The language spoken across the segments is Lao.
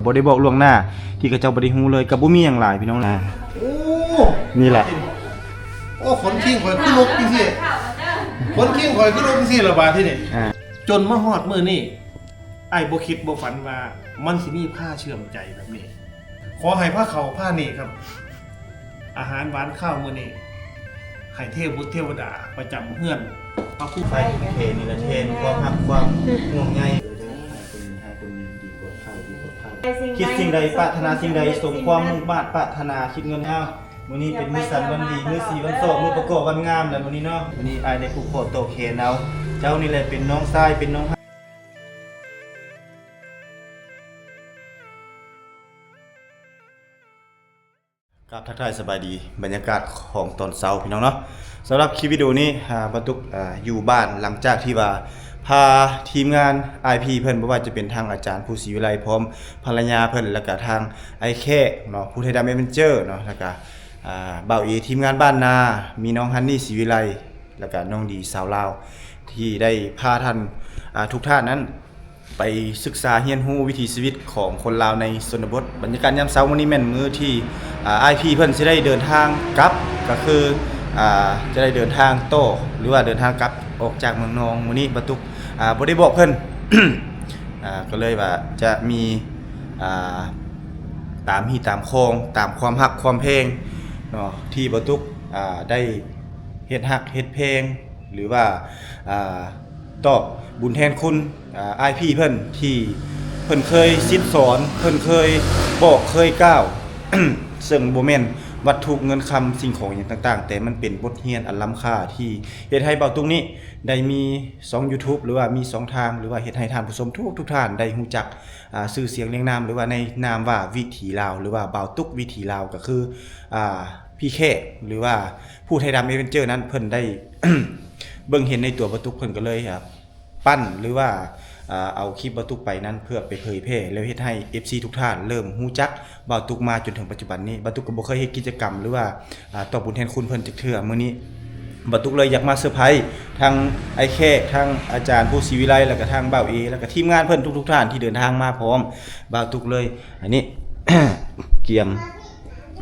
ບໍ່ໄດ້ບອກລ່ວງໜ້າ ທີ່ເຂົາເຈົ້າບໍ່ໄດ້ຮູ້ເລີຍ ກໍບໍ່ມີຫຍັງຫຼາຍພີ່ນ້ອງ. ໂອ້ ນີ້ແຫຼະ ໂອ້ ຂົນຄີງຂ້ອຍຄືລຸກຈັ່ງຊີ້ ຂົນຄີງຂ້ອຍຄືລຸກຈັ່ງຊີ້ລະບາດທີນີ້. ອ່າ ຈົນມາຮອດມື້ນີ້ ອ້າຍບໍ່ຄິດບໍ່ຝັນວ່າມັນຊິມີພາເຊື່ອມໃຈແບບນີ້. ຂໍໃຫ້ພາເຂົ້າພານີ້ຄັບ ອາຫານຫວານຄາວມື້ນີ້ ໃຫ້ເທວະບຸດເທວະດາປະຈຳເຮືອນ ພະພູມໄຟເຄນີ້ລະແທນຄວາມຮັກຄວາມຫ່ວງໃຍ. ຄິດສິ່ງໃດປາດຖະໜາສິ່ງໃດ ສົມຄວາມມຸ່ງມາດປາດຖະໜາ. ຄິດເງິນເຮົາ ມື້ນີ້ເປັນມື້ສັນວັນດີ ມື້ສີວັນຊອກ ມື້ປະກອບວັນງາມແຫຼະມື້ນີ້ເນາະ. ມື້ນີ້ອ້າຍໄດ້ຜູກຂໍ້ຕໍ່ແຂນເອົາ ເຈົ້ານີ້ແຫຼະເປັນນ້ອງຊາຍ ເປັນນ້ອງຮັກ. ກາບທັກທາຍສະບາຍດີ ບັນຍາກາດຂອງຕອນເຊົ້າພີ່ນ້ອງເນາະ. ສຳລັບຄລິບວິດີໂອນີ້ ອາ ບ່າວຕຸກ ອາ ຢູ່ບ້ານ ຫຼັງຈາກທີ່ວ່າພາທີມງານອ້າຍພີເພິ່ນ ບໍ່ວ່າຈະເປັນທາງອາຈານພູສີວິໄລ ພ້ອມພັນລະຍາເພິ່ນ ແລ້ວກະທາງອ້າຍແຂກເນາະ ພູໄທດຳແອດເວັນເຈີເນາະ ແລ້ວກະ ອາ ບ່າວເອ ທີມງານບ້ານນາ ມີນ້ອງຮັນນີສີວິໄລ ແລ້ວກະນ້ອງດີສາວລາວ ທີ່ໄດ້ພາທ່ານ ອາ ທຸກທ່ານນັ້ນ ໄປສຶກສາຮຽນຮູ້ວິຖີຊີວິດຂອງຄົນລາວໃນຊົນນະບົດ. ບັນຍາກາດຍາມເຊົ້າມື້ນີ້ແມ່ນມື້ທີ່ ອາ ອ້າຍພີເພິ່ນຊິໄດ້ເດີນທາງກັບ ກໍຄື ອາ ຈະໄດ້ເດີນທາງຕໍ່ ຫຼືວ່າເດີນທາງກັບອອກຈາກເມືອງນອງ. ມື້ນີ້ບ່າວຕຸກ ອາ ບໍ່ໄດ້ບອກເພິ່ນ ອາ ກໍເລີຍວ່າຈະມີ ອາ ຕາມຮີດຕາມຄອງ ຕາມຄວາມຮັກຄວາມແພງເນາະ ທີ່ບ່າວຕຸກ ອາ ໄດ້ເຮັດຮັກເຮັດແພງ ຫຼືວ່າ ອາ ຕອບບຸນແທນຄຸນ ອາ ອ້າຍພີເພິ່ນ ທີ່ເພິ່ນເຄີຍສິດສອນ ເພິ່ນເຄີຍບອກເຄີຍກ່າວ ເຊິ່ງບໍ່ແມ່ນວັດຖຸເງິນຄຳສິ່ງຂອງຫຍັງຕ່າງໆ ແຕ່ມັນເປັນບົດຮຽນອັນລ້ຳຄ່າ ທີ່ເຮັດໃຫ້ບ່າວຕຸກນີ້ໄດ້ມີຊ່ອງຢູທູບ ຫຼືວ່າມີຊ່ອງທາງ ຫຼືວ່າເຮັດໃຫ້ທ່ານຜູ້ຊົມທຸກໆທ່ານໄດ້ຮູ້ຈັກ ອາ ຊື່ສຽງລຽງນາມ ຫຼືວ່າໃນນາມວ່າວິຖີລາວ ຫຼືວ່າບ່າວຕຸກວິຖີລາວ ກໍຄື ອາ ພີ່ແຂກ ຫຼືວ່າພູໄທດຳແອດເວັນເຈີນັ້ນ ເພິ່ນໄດ້ເບິ່ງເຫັນໃນຕົວບ່າວຕຸກ ເພິ່ນກໍເລີຍ ອາ ປັ້ນ ຫຼືວ່າ ອາ ເອົາຄລິບບ່າວຕຸກໄປນັ້ນ ເພື່ອໄປເຜີຍແຜ່ ແລ້ວເຮັດໃຫ້ເອັຟຊີທຸກທ່ານເລີ່ມຮູ້ຈັກບ່າວຕຸກມາຈົນເຖິງປັດຈຸບັນນີ້. ບ່າວຕຸກກໍບໍ່ເຄີຍເຮັດກິດຈະກຳ ຫຼືວ່າ ອາ ຕອບບຸນແທນຄຸນເພິ່ນຈັກເທື່ອ. ມື້ນີ້ບ່າວຕຸກເລີຍຢາກມາເຊີໄພທັງອ້າຍແຂກ ທັງອາຈານພູສີວິໄລ ແລ້ວກະທັງບ່າວເອ ແລ້ວກະທີມງານເພິ່ນທຸກໆທ່ານທີ່ເດີນທາງມາພ້ອມບ່າວຕຸກເລີຍ. ອັນນີ້ ກຽມ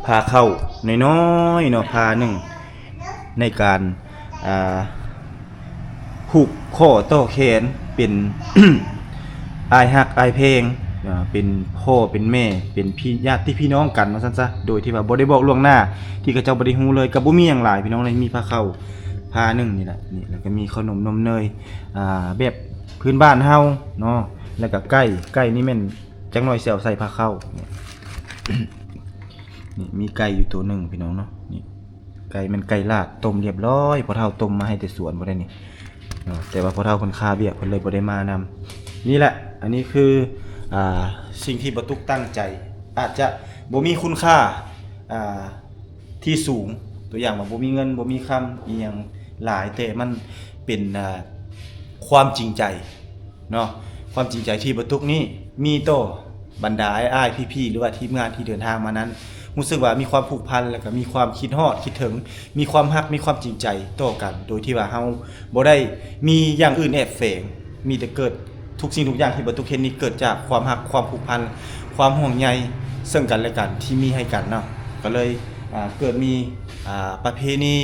ພາເຂົ້ານ້ອຍໆເນາະ ພາໜຶ່ງ ໃນການ ອ່າ ຜູກຂໍ້ຕໍ່ແຂນ ເປັນ ອ້າຍຮັກອ້າຍແພງ ເປັນພໍ່ເປັນແມ່ ເປັນພີ່ ຍາດຕິພີ່ນ້ອງກັນວ່າຊັ້ນຊະ ໂດຍທີ່ວ່າບໍ່ໄດ້ບອກລ່ວງໜ້າ ທີ່ເຂົາເຈົ້າບໍ່ໄດ້ຮູ້ເລີຍ ກໍບໍ່ມີຫຍັງຫຼາຍພີ່ນ້ອງເອີຍ ມີພາເຂົ້າພາໜຶ່ງນີ້ແຫຼະ ນີ້ ແລ້ວກໍມີເຂົ້າໜົມນົມເນີຍ ອ່າ ແບບພື້ນບ້ານເຮົາເນາະ ແລ້ວກໍໄກ່ ໄກ່ນີ້ແມ່ນ ຈັກໜ່ອຍຊິເອົາໃສ່ພາເຂົ້າ ນີ້ ນີ້ມີໄກ່ຢູ່ໂຕໜຶ່ງພີ່ນ້ອງເນາະ ນີ້ ໄກ່ແມ່ນໄກ່ລາດ ຕົ້ມລຽບຮ້ອຍ ພໍ່ເຖົ້າຕົ້ມມາໃຫ້ແຕ່ສວນພຸ້ນເດ້ນີ້ເນາະ ແຕ່ວ່າພໍ່ເຖົ້າເພິ່ນຄາວຽກ ເພິ່ນເລີຍບໍ່ໄດ້ມານຳ ນີ້ແຫຼະ ອັນນີ້ຄື ອ່າ ສິ່ງທີ່ບ່າວຕຸກຕັ້ງໃຈ ອາດຈະບໍ່ມີຄຸນຄ່າ ອ່າ ທີ່ສູງ ຕົວຢ່າງວ່າບໍ່ມີເງິນ ບໍ່ມີຄຳອີ່ຫຍັງຫຼາຍ ແຕ່ມັນເປັນ ອ່າ ຄວາມຈິງໃຈເນາະ ຄວາມຈິງໃຈທີ່ບ່າວຕຸກນີ້ມີຕໍ່ບັນດາອ້າຍໆ ພີ່ໆ ຫຼືວ່າທີມງານທີ່ເດີນທາງມານັ້ນ ຮູ້ສຶກວ່າມີຄວາມຜູກພັນ ແລ້ວກໍມີຄວາມຄິດຮອດຄິດເຖິງ ມີຄວາມຮັກ ມີຄວາມຈິງໃຈຕໍ່ກັນ ໂດຍທີ່ວ່າເຮົາບໍ່ໄດ້ມີຢ່າງອື່ນແອບແຝງ ມີແຕ່ເກີດ ທຸກສິ່ງທຸກຢ່າງທີ່ບ່າວຕຸກເຮັດນີ້ເກີດຈາກຄວາມຮັກ ຄວາມຜູກພັນ ຄວາມຫ່ວງໃຍເຊິ່ງກັນແລະກັນທີ່ມີໃຫ້ກັນເນາະ ກໍເລີຍ ອ່າ ເກີດມີ ອ່າ ປະເພນີ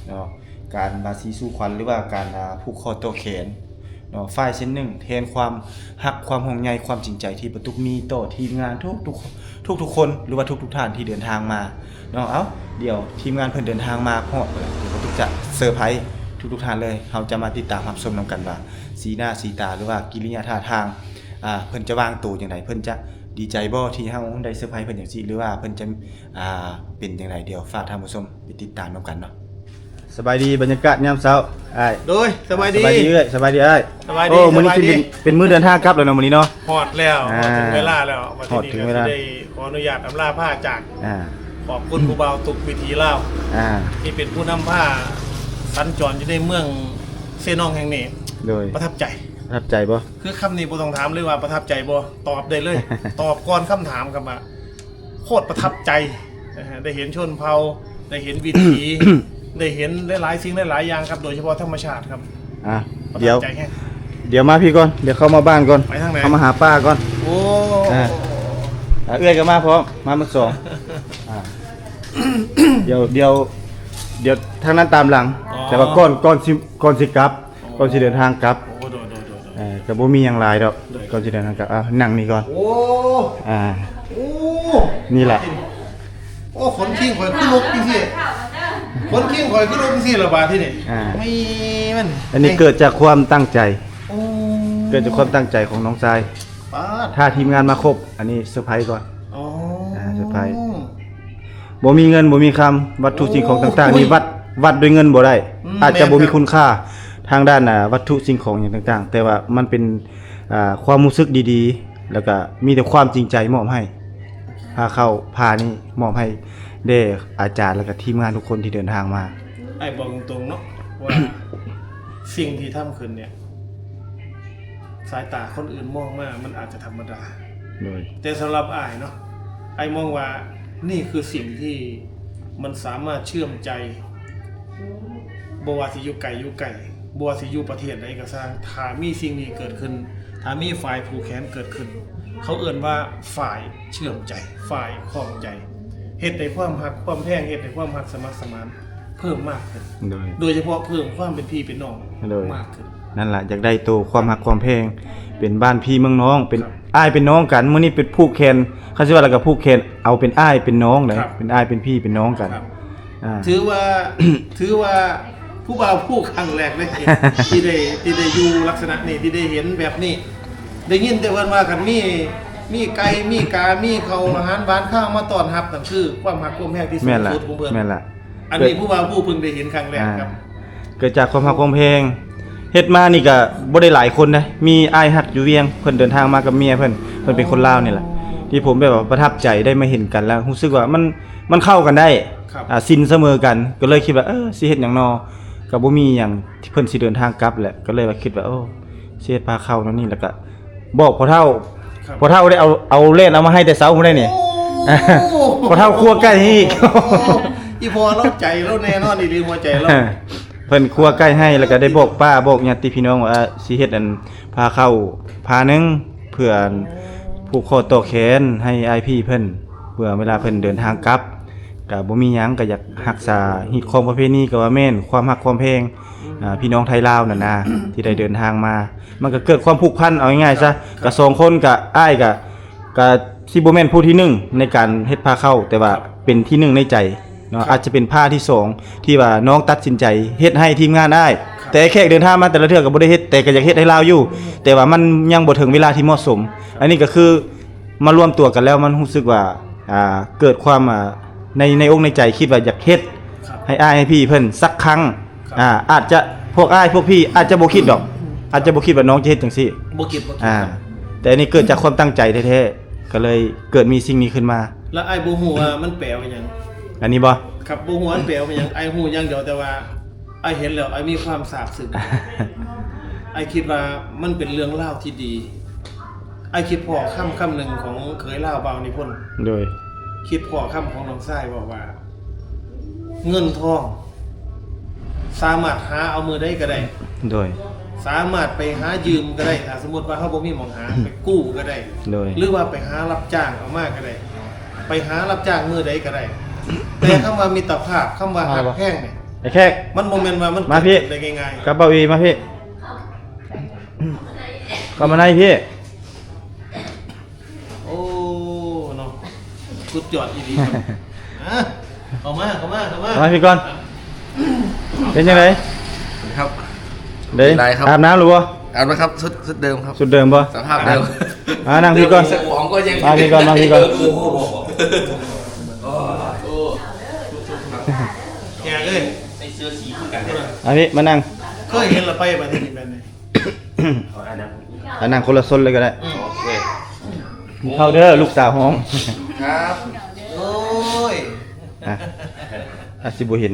ເນາະ ການບາສີສູ່ຂວັນ ຫຼືວ່າການ ອ່າ ຜູກຂໍ້ຕໍ່ແຂນເນາະ ຝ້າຍເສັ້ນໜຶ່ງແທນຄວາມຮັກ ຄວາມຫ່ວງໃຍ ຄວາມຈິງໃຈທີ່ບ່າວຕຸກມີຕໍ່ທີມງານທຸກໆ ທຸກໆຄົນ ຫຼືວ່າທຸກໆທ່ານທີ່ເດີນທາງມາ ເນາະ ເອົ້າ ດຽວທີມງານເພິ່ນເດີນທາງມາຮອດແລ້ວ ດຽວເຮົາຈະເຊີໄພທຸກໆທ່ານເລີຍ ເຮົາຈະມາຕິດຕາມຮັບຊົມນຳກັນວ່າ ສີໜ້າສີຕາ ຫຼືວ່າກິລິຍາທ່າທາງ ອ່າ ເພິ່ນຈະວາງໂຕຈັ່ງໃດ ເພິ່ນຈະດີໃຈບໍ່ທີ່ເຮົາໄດ້ເຊີໄພເພິ່ນຈັ່ງຊີ້ ຫຼືວ່າເພິ່ນຈະ ອ່າ ເປັນຈັ່ງໃດ ດຽວຝາກທ່ານຜູ້ຊົມໄປຕິດຕາມນຳກັນເນາະ. ສະບາຍດີ ບັນຍາກາດຍາມເຊົ້າອ້າຍ. ໂດຍ ສະບາຍດີ ສະບາຍດີເອື້ອຍ ສະບາຍດີອ້າຍ. ສະບາຍດີ ໂອ້ ມື້ນີ້ຊິເປັນ ເປັນມື້ເດີນທາງກັບແລ້ວເນາະ ມື້ນີ້ເນາະ. ຮອດແລ້ວ ອ່າ ຮອດເຖິງເວລາແລ້ວ ມາເຖິງນີ້ກໍຊິໄດ້ຂໍອະນຸຍາດອຳລາພາຈາກ ອ່າ ຂອບຄຸນຜູ້ບ່າວຕຸກວິຖີລາວ ອ່າ ທີ່ເປັນຜູ້ນຳພາສັນຈອນຢູ່ໃນເມືອງເຊນອງແຫ່ງນີ້. ໂດຍ ປະທັບໃຈ ປະທັບໃຈບໍ່? ຄືຄຳນີ້ບໍ່ຕ້ອງຖາມເລີຍວ່າປະທັບໃຈບໍ່? ຕອບໄດ້ເລີຍ ຕອບກ່ອນຄຳຖາມຄັບວ່າ ໂຄດປະທັບໃຈ ນະຮະ ໄດ້ເຫັນຊົນເຜົ່າ ໄດ້ເຫັນວິຖີ ໄດ້ເຫັນຫຼາຍໆສິ່ງຫຼາຍໆຢ່າງຄັບ ໂດຍສະເພາະທຳມະຊາດຄັບ. ອ່າ ປະທັບໃຈແຮງ. ດຽວ ດຽວມາພີ້ກ່ອນ ດຽວເຂົ້າມາບ້ານກ່ອນ ໄປທາງໃດ? ເຂົ້າມາຫາປ້າກ່ອນ. ໂອ້ ອ່າ ອ່າ ເອື້ອຍກໍມາພ້ອມ ມາໝົດສອງ ອ່າ ດຽວ ດຽວ ດຽວທາງນັ້ນຕາມຫຼັງ ອໍ ແຕ່ວ່າກ່ອນ ກ່ອນຊິ ກ່ອນຊິກັບ ອໍ ກ່ອນຊິເດີນທາງກັບ ໂອ້ ໂດຍ ໂດຍ ໂດຍ ເອີ ກໍບໍ່ມີຫຍັງຫຼາຍດອກ ໂດຍ ກ່ອນຊິເດີນທາງກັບ ອ່າ ນັ່ງນີ້ກ່ອນ ໂອ້ ອ່າ ໂອ້ ນີ້ລະ ໂອ້ ຂົນຄີງຂ້ອຍຄືລຸກຈັ່ງຊີ້ ຂົນຄີງຂ້ອຍຄືລຸກຈັ່ງຊີ້ລະບາດທີນີ້ ອ່າ ແມ່ນ ອັນນີ້ເກີດຈາກຄວາມຕັ້ງໃຈ ໂອ້ ເກີດຈາກຄວາມຕັ້ງໃຈຂອງນ້ອງຊາຍ ປາດ ຖ້າທີມງານມາຄົບ ອັນນີ້ເຊີໄພກ່ອນ ອໍ ອ່າ ເຊີໄພ ບໍ່ມີເງິນບໍ່ມີຄຳ ວັດຖຸສິ່ງຂອງຕ່າງໆນີ້ ໂອ້ຍ ວັດ ວັດດ້ວຍເງິນບໍ່ໄດ້ ອືມ ອາດຈະບໍ່ມີຄຸນຄ່າ ແມ່ນຄັບ ທາງດ້ານ ອ່າ ວັດຖຸສິ່ງຂອງຫຍັງຕ່າງໆ ແຕ່ວ່າມັນເປັນ ອ່າ ຄວາມຮູ້ສຶກດີໆ ແລ້ວກະມີແຕ່ຄວາມຈິງໃຈມອບໃຫ້ ພາເຂົ້າ ພານີ້ມອບໃຫ້ແດ່ອາຈານ ແລ້ວກະທີມງານທຸກຄົນທີ່ເດີນທາງມາ ອ້າຍບອກຕົງໆເນາະ ວ່າສິ່ງທີ່ທຳຂຶ້ນເນີ້ຍ ສາຍຕາຄົນອື່ນມອງມາມັນອາດຈະທຳມະດາ ໂດຍ ແຕ່ສຳລັບອ້າຍເນາະ ອ້າຍມອງວ່ານີ້ຄືສິ່ງທີ່ມັນສາມາດເຊື່ອມໃຈ ບໍ່ວ່າຊິຢູ່ໄກຢູ່ໃກ້ ບໍ່ວ່າຊິຢູ່ປະເທດໃດກໍຊ່າງ ຖ້າມີສິ່ງນີ້ເກີດຂຶ້ນ ຖ້າມີຝາຍຜູກແຂນເກີດຂຶ້ນ ເຂົາເອີ້ນວ່າຝາຍເຊື່ອມໃຈ ຝາຍຂ້ອງໃຈ ເຮັດໃຫ້ຄວາມຮັກຄວາມແພງ ເຮັດໃຫ້ຄວາມຮັກສະໝັກສະໝານ ເພີ່ມມາກຂຶ້ນ ໂດຍ ໂດຍສະເພາະເພີ່ມຄວາມເປັນພີ່ເປັນນ້ອງ ໂດຍ ມາກຂຶ້ນ ນັ້ນລະ ຢາກໄດ້ໂຕຄວາມຮັກຄວາມແພງ ເປັນບ້ານພີ່ເມືອງນ້ອງ ເປັນ ຄັບ ອ້າຍເປັນນ້ອງກັນ ມື້ນີ້ເປັນຜູກແຂນ ຄັນຊິວ່າແລ້ວກໍຜູກແຂນ ເອົາເປັນອ້າຍເປັນນ້ອງເລີຍ ຄັບ ເປັນອ້າຍເປັນພີ່ເປັນນ້ອງກັນ ຄັບ ອ່າ ຖືວ່າ ຖືວ່າຜູ້ບ່າວຜູ້ຄັ້ງແລກເດ້ ທີ່ໄດ້ ທີ່ໄດ້ຢູ່ລັກສະນະນີ້ ທີ່ໄດ້ເຫັນແບບນີ້ ໄດ້ຍິນແຕ່ເພິ່ນວ່າ ຄັນມີ ມີໄກ່ ມີກາ ມີເຂົ້າອາຫານຫວານຄາວມາຕ້ອນຮັບ ນັ້ນຄືຄວາມຮັກຄວາມແພງທີ່ສູງສຸດຂອງເພິ່ນ ແມ່ນລະ ແມ່ນລະ ອັນນີ້ຜູ້ບ່າວຜູ້ເພິ່ງໄດ້ເຫັນຄັ້ງແລກ ອ່າ ຄັບ ເກີດຈາກຄວາມຮັກຄວາມແພງ ເຮັດມານີ້ກະບໍ່ໄດ້ຫຼາຍຄົນເດ້ ມີອ້າຍຮັກຢູ່ວຽງ ເພິ່ນເດີນທາງມາກັບເມຍເພິ່ນ ເພິ່ນເປັນຄົນລາວນີ້ແຫຼະ ທີ່ຜົມແບບວ່າປະທັບໃຈ ໄດ້ມາເຫັນກັນແລ້ວຮູ້ສຶກວ່າມັນ ມັນເຂົ້າກັນໄດ້ ຄັບ ອ່າ ສິນສະເໝີກັນ ກໍເລີຍຄິດວ່າ ເອີ ຊິເຮັດຫຍັງນໍ ກໍບໍ່ມີຫຍັງ ທີ່ເພິ່ນຊິເດີນທາງກັບແຫຼະ ກໍເລີຍວ່າຄິດວ່າ ໂອ້ ຊິເຮັດພາເຂົ້າແນວນີ້ ແລ້ວກະ ບອກພໍ່ເຖົ້າ ຄັບ ພໍ່ເຖົ້າໄດ້ເອົາ ເອົາແລ່ນເອົາມາໃຫ້ແຕ່ເຊົ້າພຸ້ນໄດ໋ນີ້ ໂອ້ ພໍ່ເຖົ້າຄົວໄກ່ໃຫ້ອີກ ໂອ້ ອີ່ພໍ່ລາວໃຈລາວແນ່ນອນອີ່ຫຼີ ຫົວໃຈລາວ ເພິ່ນຄົວໄກ່ໃຫ້ ແລ້ວກໍໄດ້ບອກປ້າບອກຍາດຕິພີ່ນ້ອງວ່າ ຊິເຮັດອັນພາເຂົ້າພາໜຶ່ງ ເພື່ອອັນຜູກຂໍ້ຕໍ່ແຂນໃຫ້ອ້າຍພີ່ເພິ່ນ ເພື່ອເວລາເພິ່ນເດີນທາງກັບ ກໍບໍ່ມີຫຍັງ ກໍຢາກຮັກສາຮີດຄອງປະເພນີ ກໍວ່າແມ່ນຄວາມຮັກຄວາມແພງ ອ່າ ພີ່ນ້ອງໄທລາວນັ້ນນະ ທີ່ໄດ້ເດີນທາງມາ ມັນກໍເກີດຄວາມຜູກພັນ ເອົາງ່າຍໆຊະ ຄັບ ກໍສອງຄົນ ກໍອ້າຍກໍ ກໍຊິບໍ່ແມ່ນຜູ້ທີໜຶ່ງໃນການເຮັດພາເຂົ້າ ແຕ່ວ່າ ຄັບ ເປັນທີໜຶ່ງໃນໃຈເນາະ ຄັບ ອາດຈະເປັນພາທີສອງ ທີ່ວ່ານ້ອງຕັດສິນໃຈເຮັດໃຫ້ທີມງານອ້າຍ ຄັບ ແຕ່ແຂກເດີນທາງມາແຕ່ລະເທື່ອກໍບໍ່ໄດ້ເຮັດ ແຕ່ກໍຢາກເຮັດໃຫ້ລາວຢູ່ ແຕ່ວ່າມັນຍັງບໍ່ເຖິງເວລາທີ່ເໝາະສົມ ອັນນີ້ກໍຄື ມາລວມຕົວກັນແລ້ວມັນຮູ້ສຶກວ່າ ອ່າ ເກີດຄວາມ ອ່າ ໃນ ໃນອົກໃນໃຈຄິດວ່າຢາກເຮັດ ຄັບ ໃຫ້ອ້າຍໃຫ້ພີ່ເພິ່ນສັກຄັ້ງ ຄັບ ອ່າ ອາດຈະ ພວກອ້າຍພວກພີ່ອາດຈະບໍ່ຄິດດອກ ອາດຈະບໍ່ຄິດວ່ານ້ອງຈະເຮັດຈັ່ງຊີ້ ບໍ່ຄິດ ບໍ່ຄິດ ອ່າ ແຕ່ອັນນີ້ເກີດຈາກຄວາມຕັ້ງໃຈແທ້ໆ ກໍເລີຍເກີດມີສິ່ງນີ້ຂຶ້ນມາ ແລ້ວອ້າຍບໍ່ຮູ້ວ່າມັນແປວ່າຫຍັງ ອັນນີ້ບໍ່? ຄັບ ບໍ່ຮູ້ວ່າມັນແປວ່າຫຍັງ ອ້າຍຮູ້ຢ່າງດຽວແຕ່ວ່າ ອ້າຍເຫັນແລ້ວອ້າຍມີຄວາມຊາບຊຶ້ງ ອ້າຍຄິດວ່າມັນເປັນເລື່ອງລາວທີ່ດີ ອ້າຍຄິດພໍ້ຄຳຄຳໜຶ່ງຂອງເຂີຍລາວບ່າວນິພົນ ໂດຍ ຄິດພໍ້ຄຳຂອງນ້ອງຊາຍເວົ້າວ່າ ເງິນທອງສາມາດຫາເອົາມື້ໃດກໍໄດ້ ໂດຍ ສາມາດໄປຫາຢືມກໍໄດ້ ຖ້າສົມມຸດວ່າເຮົາບໍ່ມີໝ່ອງຫາ ໄປກູ້ກໍໄດ້ ໂດຍ ຫຼືວ່າໄປຫາຮັບຈ້າງເອົາມາກໍໄດ້ ໄປຫາຮັບຈ້າງມື້ໃດກໍໄດ້ ແຕ່ຄຳວ່າມິດຕະພາບ ຄຳວ່າຮັກແພງນີ້ ໄອ້ແຂກ ມັນບໍ່ແມ່ນວ່າມັນ ມາພີ່ ເກີດຂຶ້ນໄດ້ງ່າຍໆ ກັບເບົາອີ່ມາພີ່ ເຂົ້າມາໃນພີ່ ໂອ້ ເນາະ ສຸດຍອດອີ່ຫຼີຄັບ ອ່ະ ເຂົ້າມາ ເຂົ້າມາ ເຂົ້າມາ ມາພີ່ກ່ອນ ເປັນຈັ່ງໃດ? ຄັບ ເດ້ ດີຫຼາຍຄັບ ອາບນ້ຳຫຼືບໍ່? ອາບແລ້ວຄັບ ຊຸດ ຊຸດເດີມຄັບ ຊຸດເດີມບໍ່? ສະພາບເດີມ ອ່ະ ມານັ່ງພີ່ກ່ອນ ຂອງກໍຍັງ ມາພີ່ກ່ອນ ມາພີ່ກ່ອນ ໂອ້ ແຂກເອີຍ ໃສ່ເສື້ອສີຄືກັນ ອ່ະ ພີ່ ມານັ່ງ ເຄີຍເຫັນລະໄປບາດນີ້ແບບນີ້ ອ່າ ນັ່ງຄົນລະຊົນເລີຍກໍໄດ້ ອືມ ໂອເຄ ກິນເຂົ້າເດີ ລູກສາວຮ້ອງ ຄັບ ໂອ້ຍ ອ່ະ ອາດຊິບໍ່ເຫັນ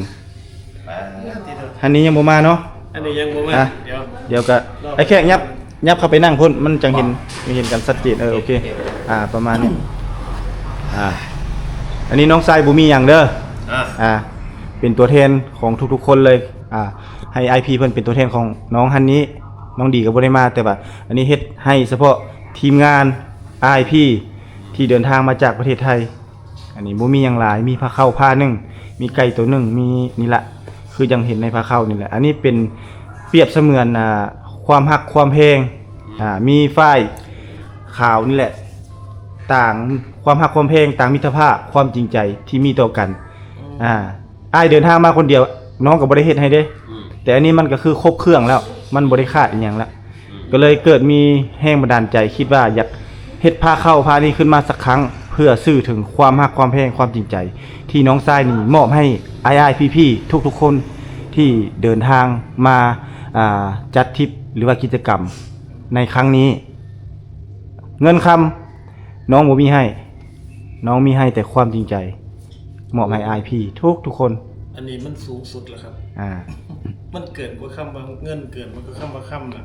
ອັນນີ້ຍັງບໍ່ມາເນາະ ອັນນີ້ຍັງບໍ່ມາ ອ່ະ ດຽວ ດຽວກະ ໄອ້ແຂກ ຍັບ ຍັບເຂົ້າໄປນັ່ງພຸ້ນ ມັນຈັ່ງເຫັນ ເຫັນກັນຊັດເຈນ ເອີ ໂອເຄ ອ່າ ປະມານນີ້ ອ່າ ອັນນີ້ນ້ອງຊາຍບໍ່ມີຫຍັງເດີ ອ່າ ອ່າ ເປັນຕົວແທນຂອງທຸກໆຄົນເລີຍ ອ່າ ໃຫ້ອ້າຍພີ່ເພິ່ນເປັນຕົວແທນຂອງນ້ອງຮັນນີ້ ນ້ອງດີກໍບໍ່ໄດ້ມາ ແຕ່ວ່າອັນນີ້ເຮັດໃຫ້ສະເພາະທີມງານອ້າຍພີ່ ທີ່ເດີນທາງມາຈາກປະເທດໄທ. ອັນນີ້ບໍ່ມີຫຍັງຫຼາຍ ມີພາເຂົ້າພາໜຶ່ງ ມີໄກ່ໂຕໜຶ່ງ ມີນີ້ລະ ຄືຈັ່ງເຫັນໃນພາເຂົ້ານີ້ແຫຼະ. ອັນນີ້ເປັນປຽບສະເໝືອນ ອ່າ ຄວາມຮັກຄວາມແພງ ອ່າ ມີຝ້າຍຂາວນີ້ແຫຼະ ຕ່າງຄວາມຮັກຄວາມແພງ ຕ່າງມິດຕະພາບ ຄວາມຈິງໃຈທີ່ມີຕໍ່ກັນ. ອືມ ອ່າ ອ້າຍເດີນທາງມາຄົນດຽວ ນ້ອງກໍບໍ່ໄດ້ເຮັດໃຫ້ເດ້. ອືມ ແຕ່ອັນນີ້ມັນກໍຄືຄົບເຄື່ອງແລ້ວ ມັນບໍ່ໄດ້ຂາດອີ່ຫຍັງລະ. ອືມ ກໍເລີຍເກີດມີແຮງບັນດານໃຈ ຄິດວ່າຢາກເຮັດພາເຂົ້າພານີ້ຂຶ້ນມາສັກຄັ້ງ ເພື່ອສື່ເຖິງຄວາມຮັກຄວາມແພງ ຄວາມຈິງໃຈ ທີ່ນ້ອງຊາຍນີ້ມອບໃຫ້ອ້າຍໆ ພີ່ໆ ທຸກໆຄົນທີ່ເດີນທາງມາ ອ່າ ຈັດທິບ ຫຼືວ່າກິດຈະກຳໃນຄັ້ງນີ້. ເງິນຄຳ ນ້ອງບໍ່ມີໃຫ້ ນ້ອງມີໃຫ້ແຕ່ຄວາມຈິງໃຈ ມອບໃຫ້ອ້າຍພີ່ທຸກໆຄົນ. ອັນນີ້ມັນສູງສຸດແລ້ວຄັບ. ອ່າ ມັນເກີນກວ່າຄຳວ່າເງິນ ເກີນກວ່າຄຳວ່າຄຳລະ.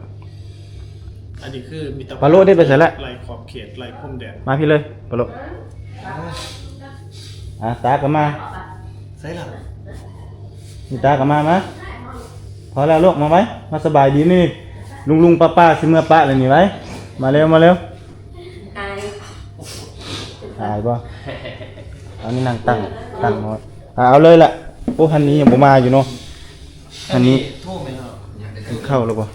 ອັນນີ້ຄືມິດຕະພາບ ປາໂລເດ້ໄປໃສລະ? ໄລ່ຂອບເຂດ ໄລ່ພົມແດນ. ມາພີ້ເລີຍ ປາໂລ. ອ່າ ຕາກໍມາ. ໃສລະ? ນີ້ຕາກໍມາ ມາ. ພໍແລ້ວລູກ ມາໄວ ມາສະບາຍດີນີ້. ລຸງໆ ປ້າໆ ຊິເມືອປະແລ້ວນີ້ ໄວ ມາເລັວ ມາເລັວ. ອາຍ ອາຍບໍ່? ອັນນີ້ນັ່ງຕັ້ງ ຕັ້ງໜ້ອຍ. ອ່າ ເອົາເລີຍລະ. ໂອ້ ຮັນນີ້ຍັງບໍ່ມາຢູ່ເນາະ. ອັນນີ້ ອັນນີ້ໂທແມ່ນເນາະ. ກິນເຂົ້າແລ້ວບໍ່?